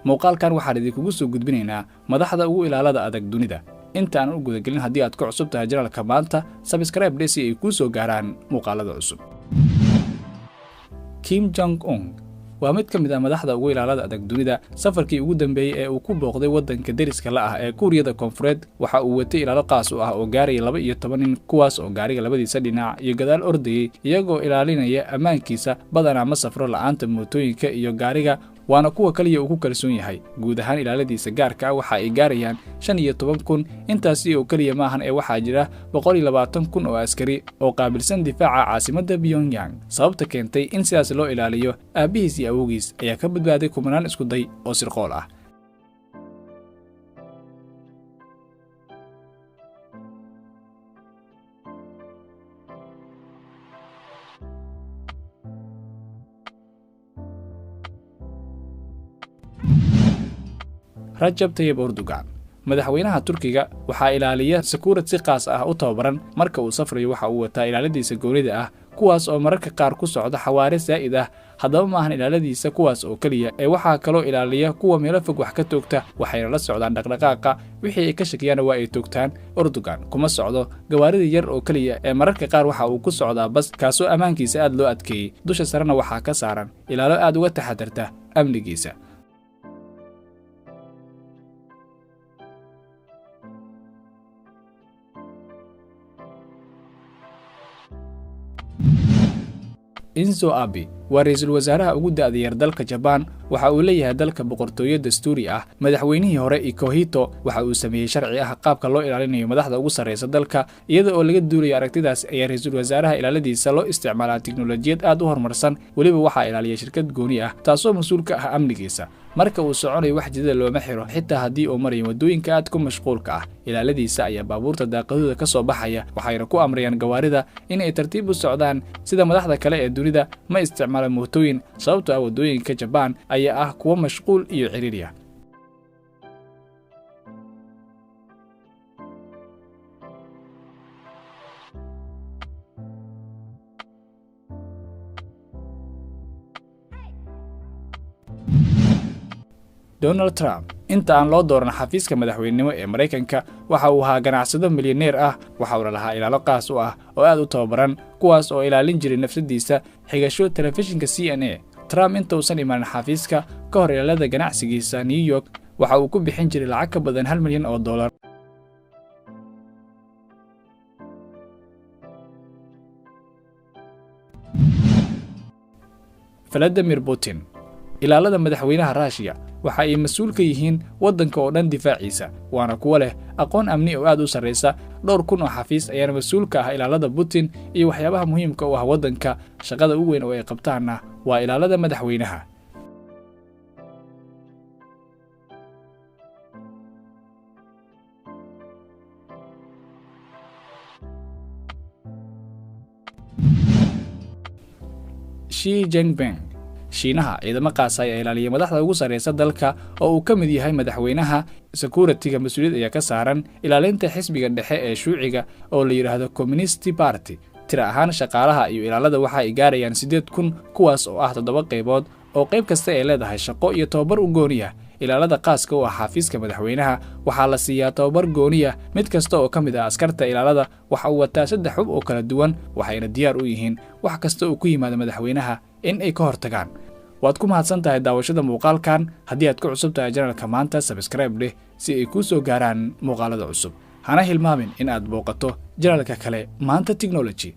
Muuqaalkan waxaan idinkugu soo gudbinaynaa madaxda ugu ilaalada adag dunida. Inta aanan u gudagelin, haddii aad ku cusub tahay channelka maanta, subscribe dhe si ay kuu soo gaaraan muuqaalada cusub. Kim Jong Un waa mid ka mid ah madaxda ugu ilaalada adag dunida. Safarkii ugu dambeeyey ee uu ku booqday waddanka deriska la ah ee Kuuriyada Koonfureed, waxa uu watay ilaalo qaas u ah oo gaaraya 12 nin, kuwaas oo gaariga labadiisa dhinac iyo gadaal ordayey, iyagoo ilaalinaya ammaankiisa. Badanaa ma safro la'aanta mootooyinka iyo gaariga, waana kuwa kaliya uu ku kalsoon yahay. Guud ahaan ilaaladiisa gaarka ah waxa ay gaarayaan 15,000. Intaasi oo keliya maahan ee waxaa jira 120,000 oo askari oo qaabilsan difaaca caasimadda Pyongyang. Sababta keentay in sidaas loo ilaaliyo: aabbihiis iyo awowgiis ayaa ka badbaaday kumanaan iskuday oo sirqool ah. Rajab Tayib Erdogan, madaxweynaha Turkiga, waxaa ilaaliya sakuurad si qaas ah u tababaran. Marka uu safrayo, waxa uu wataa ilaaladiisa goonida ah, kuwaas oo mararka qaar ku socda xawaare saa'id ah. Haddaba maahan ilaaladiisa kuwaas oo keliya ee waxaa kaloo ilaaliya kuwa meelo fog wax ka toogta, waxayna la socdaan dhaqdhaqaaqa. Wixii ay ka shakiyaana waa ay toogtaan. Erdogan kuma socdo gawaarida yar oo keliya ee mararka qaar waxa uu ku socdaa bas, kaasoo ammaankiisa aad loo adkeeyey. Dusha sarena waxaa ka saaran ilaalo aad uga taxadarta amnigiisa. Shinzo Abe waa ra-iisul wasaaraha ugu da'da yar dalka Jabaan. Waxa uu leeyahay dalka boqortooyo dastuuri ah. Madaxweynihii hore Ikohito waxa uu sameeyey sharci ah qaabka loo ilaalinayo madaxda ugu sarreysa dalka. Iyada oo laga duulayo aragtidaas ayaa ra-iisul wasaaraha ilaaladiisa loo isticmaalaa tiknolojiyad aad u horumarsan. Weliba waxaa ilaaliya shirkad gooni ah, taasoo mas-uul ka ah amnigiisa. Marka uu soconayo, wax jidada looma xiro, xitaa haddii uu marayo waddooyinka aad ku mashquulka ah. Ilaaladiisa ayaa baabuurta daaqadooda ka soo baxaya, waxayna ku amrayaan gawaarida in ay tartiib u socdaan. Sida madaxda kale ee dunida ma isticmaala mootooyin, sababtoo ah waddooyinka Jabaan ayaa ah kuwo mashquul iyo ciriiri ah. Donald Trump inta aan loo dooran xafiiska madaxweynenimo ee Maraykanka, waxa uu ahaa ganacsado milyaneer ah. Waxa uuna lahaa ilaalo qaas u ah oo aad u tababaran, kuwaas oo ilaalin jiray nafsadiisa. Xigasho telefishinka CNA, Trump inta uusan imaanin xafiiska ka hor, ilaalada ganacsigiisa New York waxa uu ku bixin jiray lacag ka badan $1 milyan. Vladimir Putin, ilaalada madaxweynaha Ruushiya, waxa ay mas-uul ka yihiin waddanka oo dhan difaaciisa, waana kuwo leh aqoon amni oo aad u sarraysa. Dhowr kun oo xafiis ayaana mas-uul ka ah ilaalada Putin iyo waxyaabaha muhiimka u ah waddanka. Shaqada u weyn oo ay qabtaanna waa ilaalada madaxweynaha. Xi Jinping, Shiinaha, ciidamo qaasa ayaa ilaaliya madaxda ugu sarreysa dalka oo uu ka mid yahay madaxweynaha. Security-ga mas-uuliyad ayaa ka saaran ilaalinta xisbiga dhexe ee shuuciga oo la yidhaahdo Communist Party. Tira ahaan shaqaalaha iyo ilaalada waxa ay gaarayaan 8,000, kuwaas oo ah toddoba qaybood oo qayb kasta ay leedahay shaqo iyo tababar u gooniya. Ilaalada qaaska u ah xafiiska madaxweynaha waxaa la siiyaa tababar gooniya. Mid kasta oo ka mid ah askarta ilaalada waxa uu wataa saddex hub oo kala duwan, waxayna diyaar u yihiin wax kasta oo ku yimaada madaxweynaha in ay ka hortagaan. Waad ku mahadsan tahay daawashada muuqaalkan. Haddii aad ku cusub tahay channelka maanta, subscribe dheh si ay kuu soo gaaraan muuqaalada cusub. Hana hilmaamin in aad booqato channelka kale, Maanta Technology.